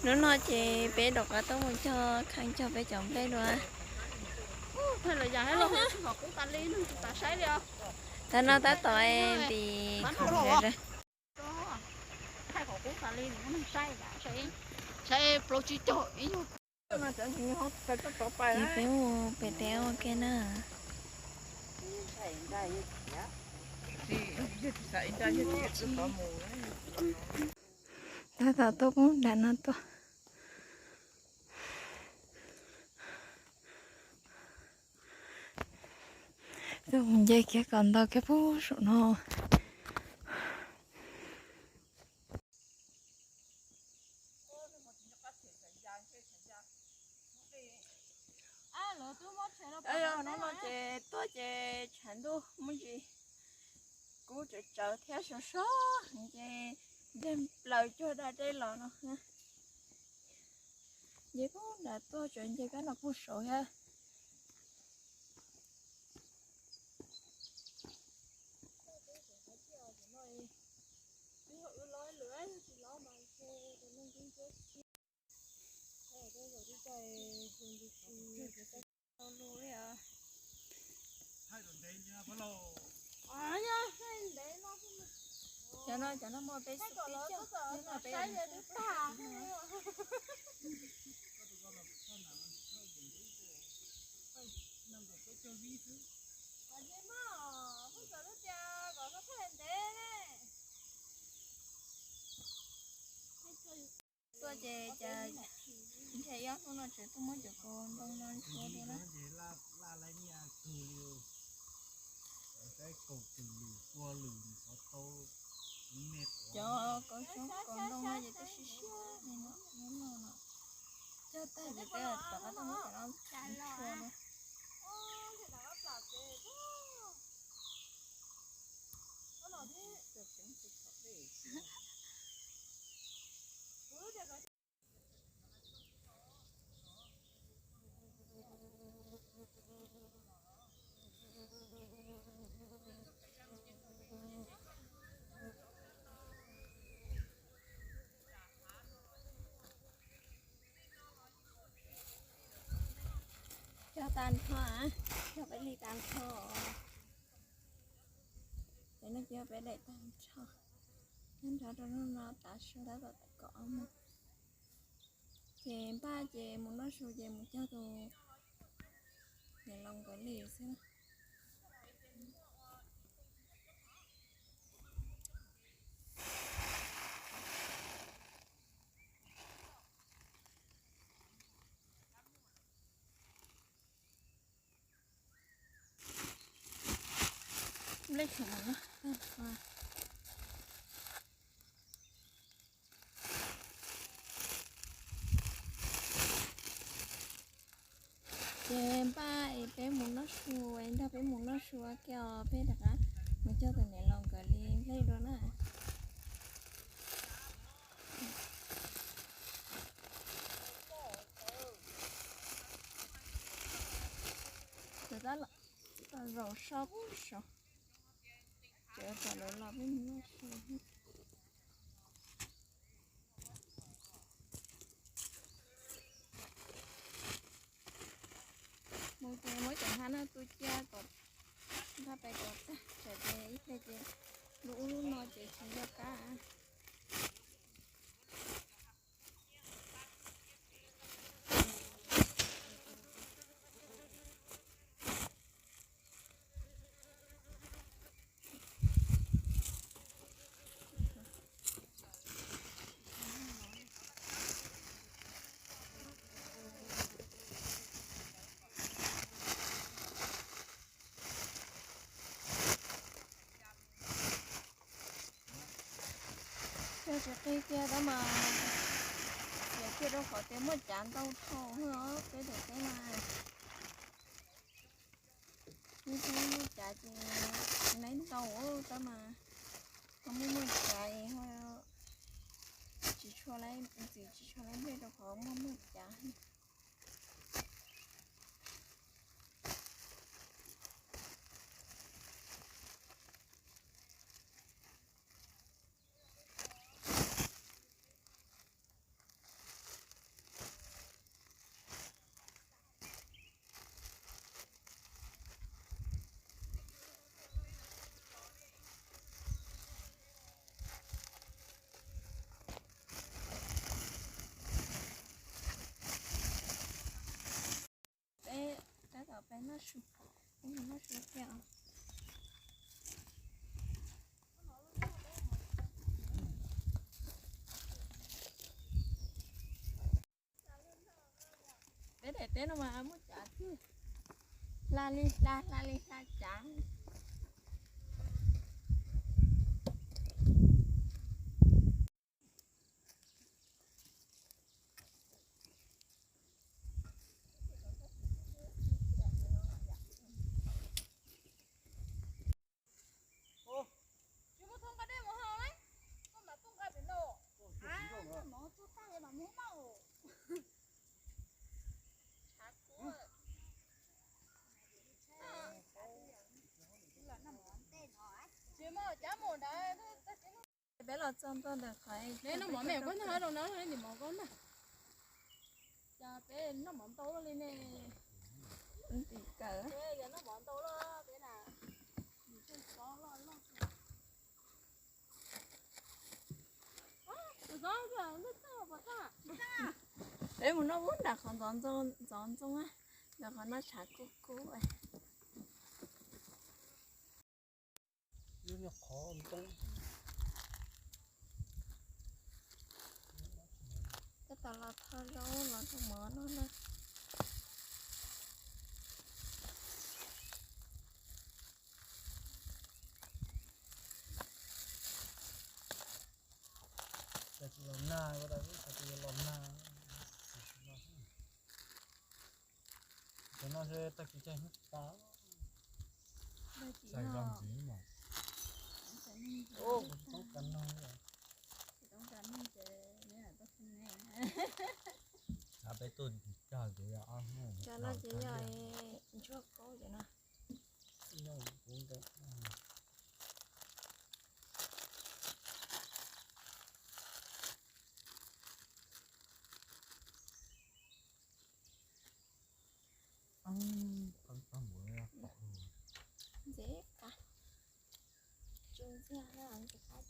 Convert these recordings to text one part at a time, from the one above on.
Hnub no ces peb rov qab tuaj mus cog kheej cog peb cov nplej dua. Thaum no tab tom nti khoom. Ces peb mus pem teb ua ke na. Tab tom tuaj poob nram no tuaj. Tuaj mus nce kiag kom ntau kiag pub saum no. Hnub no ces tuaj ces tshav ntuj muaj ntsis kub tsawv tsawv thiab sov sov heev ces nce plaws cuag da dej los no. Nce poob nram tuaj tseem nce kab no puag saud thiab. Cov no, cov no muaj peb xub pib cog, cov no peb Tuaj ces cas ntshe ib ob hnub no tseem tuaj muab cov kaus ntoo no ntshua dua na. Cov kaus xyoob kaus ntoo no ces twb siab siab li no, hnub no no cog tag ces peb rov qab tuaj muab cov no ntshua dua. Cog tag nrho, cog peb li tag nrho. Ces no ces peb daim tag nrho, tag nrho rau hnub no tav su tab tom kom mus. Ces npaj ces mus noj su ces mus cog tus niam laus nkawd li xwb. Nplej tshav no. Ces npaj es peb mus noj su, es nrog peb mus noj su ua ke os, peb rov qab mus cog tus niam laus nkawd li nplej dua na. Tab tom zaum so pub saud, ces kom lawv los peb mus noj su. Mus ces muab cov nqaij no tu cia kom nqaij pais kom tag, tsam ces ib pliag ces lub ub lub no ces tsis nco qab. Cog tsis qig kiag tab mas xiam kiag rau qhov tias muaj cav ntau dhau os peb daim teb na. Ib tug muaj cav ces tsis laib ntau tab mas ho muaj muaj cav es ho tsis tshua laib ntxim tsis tshua laib nplej rau qhov muaj muaj cav. Peb daim teb no mas muaj cav tiag, hla li hla, hla li hla cav. Tsis muaj tug nqa dej mus haus na, koj mam tug nqa pem no. Mov txog tag mam mus haus. Tsis muaj cav mus ntawd. Peb los txog ntua ntawm qhov noj mov me koj noj rau no, nim mov koj na. Cas peb noj mov ntau li ne. Tim kawm. Noj mov ntau loj peb na. Peb mus noj ub nram qhov ntxov ntxoo, ntxov ntxoo, nram qhov noj tshav kub kub. Tab tom los tho zaub los noj mov no na. Los nag, los nag. Cov no tag kis caij hnub tas. Xais zog ntxiv mas. Kuv tsis toob kas noog li. Peb tuaj cog ces yog ob hnub. Cov no ces yog ntsuag kaub cov no. Ntxim qab, tsis ntxiag na, ntxim qab.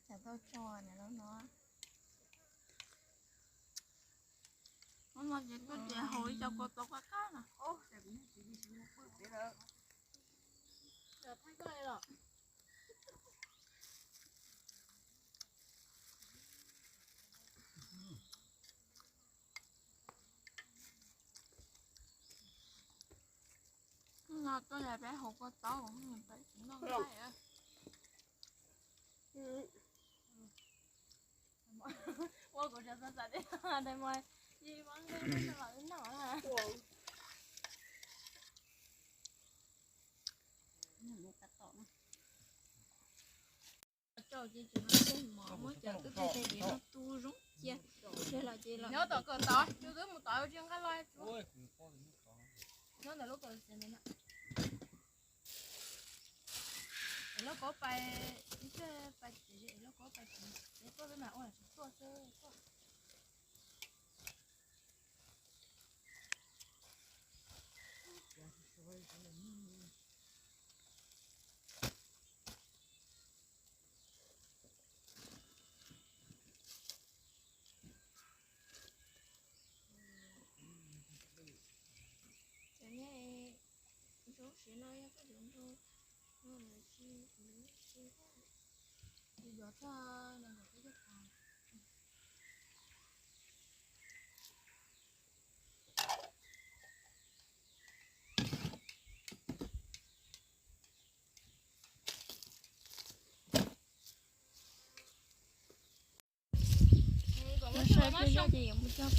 Cov tau tso niam laus no. Hnub no ces tuaj ces haus ib co kua txob qab qab no. Thaij koj li los. Hnub no tuaj yog peb haus kua txob, peb tsis noj nqaij. Ua kuv tseem xav xav tias tais mas yi mab nqaij no los wb noj na. Rau ces tseem muab tej mov muab cov twb tej tes diav no tu zoo cia. Los ces los nyob tom kawm tod, cov twb mus tod tsis nqa los. Nyob ntawm lub kawm xev ntawd na. Es lub kauv pais, lub kauv pais, es lub kauv pais, es tuaj peb mam ua tsis tuaj xwb tuaj. Cov niag zaub siav no yog koj yuav nrau no lawm tsis, tsis yuav txog nees nkaum peb caug phav. Kom muab cog, muab cog, ces yuav mus cog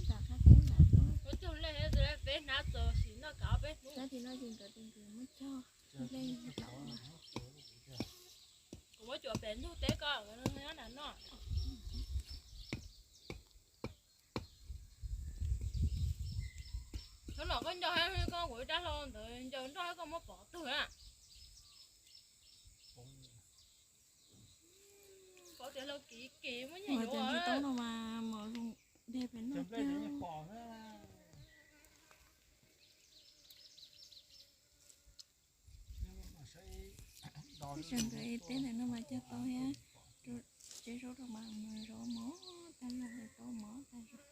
nram qab teb nram. Muab cog lej, peb hnav txog sim noj kav peb hnub. Tab sis no ces nkawd tus nkawd muab cog lej. Kuv muab cuam pem ntug teb ko, nyob nram no. Nyob no koj nco, koj kuv dab hlau ntawd ncaws nroj koj muab pov twg na. Pov tias hlau kiv kiv muab nyiaj yuav. Cov txiv toob no mas mos zoo Peb tseem nkawd teb ntawm no mas cog tau thiab. Tsev zaub rau mas zaub mos tag zog, zaub mos tag zog.